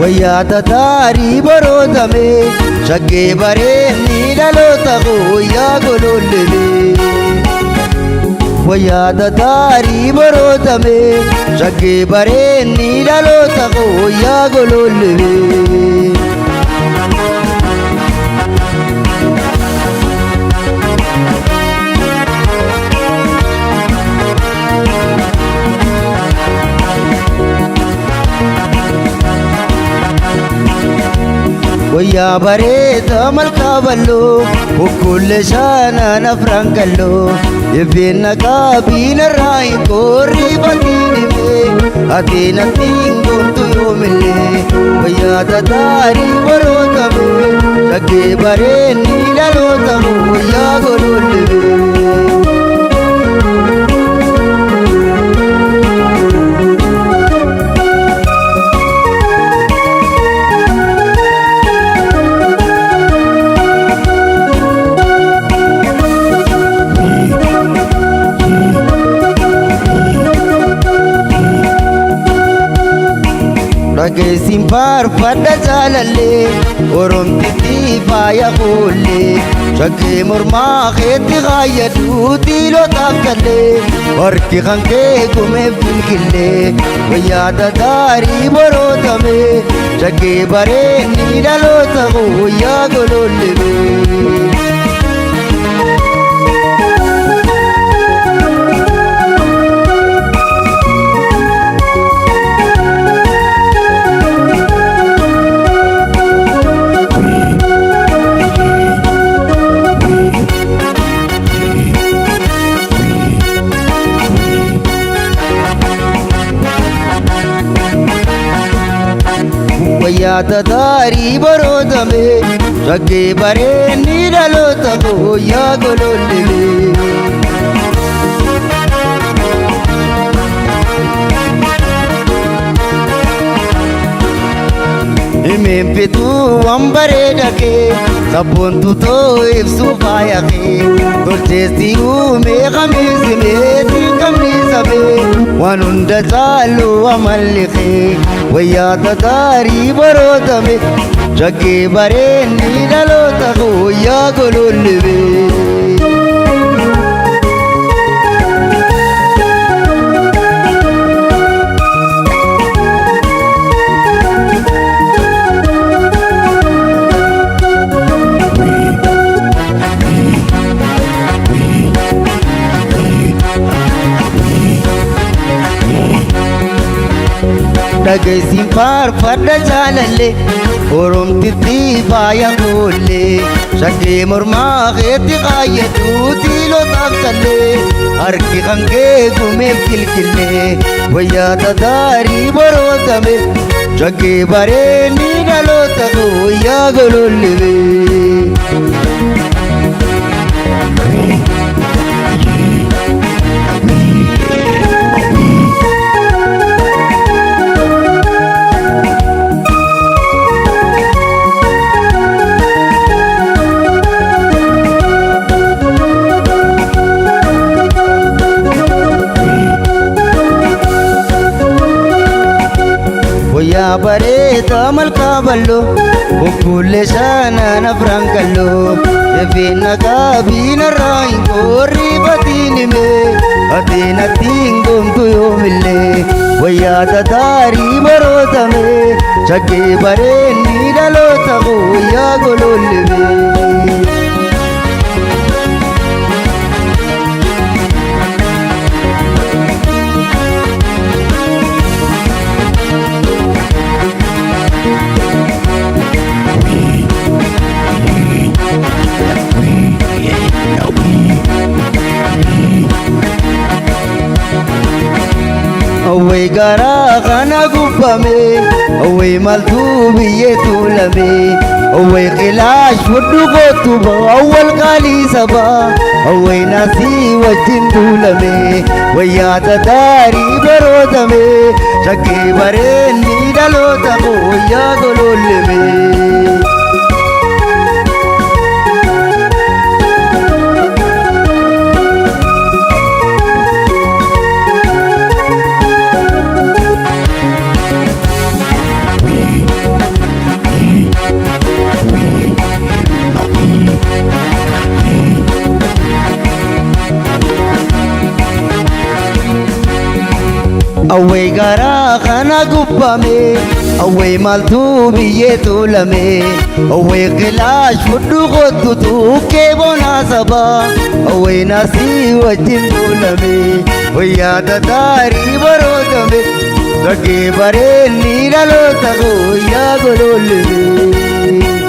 Wayyaa tataarii borootame shaggee bareenni dhaloota wayyaa golollee. Wayyaa tataarii borootame shaggee bareenni dhaloota wayyaa golollee. Wayyaa bareeda malkaa bal'oo bokkollee shaanaan afran qalloo ebbeenna qaabiinarraa hin qorri batiin himee ati natti hin goontu yoomillee wayyaa tataarii barootame shaggee bareenni dhaloota wayyaa golollee. Dhageessiin faarfadha jaalallee Oromtitti faaya kuullee shaggee mormaa keetti kaayyadhu tiilotaaf kallee harki kan kee gumeef bilkillee wayyaa tataarii borootame shaggee bareenni dhaloota wayyaa golollee. Wayyaa tataarii barootame shaggee bareenni dhaloota wayyaa golollee. Himeen fituu waan bareeda kee sabboontu too ibsuu faaya kee tolcheessi uumee kamiisi meetii kamni sabee waan hunda caalu amalli kee wayyaa tataarii barootame shaggee bareenni dhaloota wayyaa golollee. Dhageessiin faarfadha jaalallee Oromtitti faaya kuullee shaggee mormaa keetti kaayyadhu tiilotaaf callee harki kan kee gumeef kilkillee wayyaa tataarii barootame shaggee bareenni dhaloota wayyaa golollee. Wayyaa bareeda malkaa bal'oo bokkollee shaanaan afran qalloo ebbeenna qaabiinarraa hin qorri batiin himee ati natti hin goontu yoomillee wayyaa tataarii barootame shaggee bareenni dhaloota wayyaa golollee. Awwee garaa kana gubbame awwee maltuu biyyee tuulame awwee qilaash fudhu kootu awwal qaalii saba awwee naasii wajjin tuulame wayyaa tataarii barootame shaggee bareenni dhaloota wayyaa gololleme. Awwee garaa kana gubbame, awwee maaltu biyyee tuulame, awwee qilaash fudhu kottutu kee bonaa saba, awwee naasii wajjin tuulame, wayyaata taarii barootame, dhaggee bareenni dhaloota guyyaa goloollime.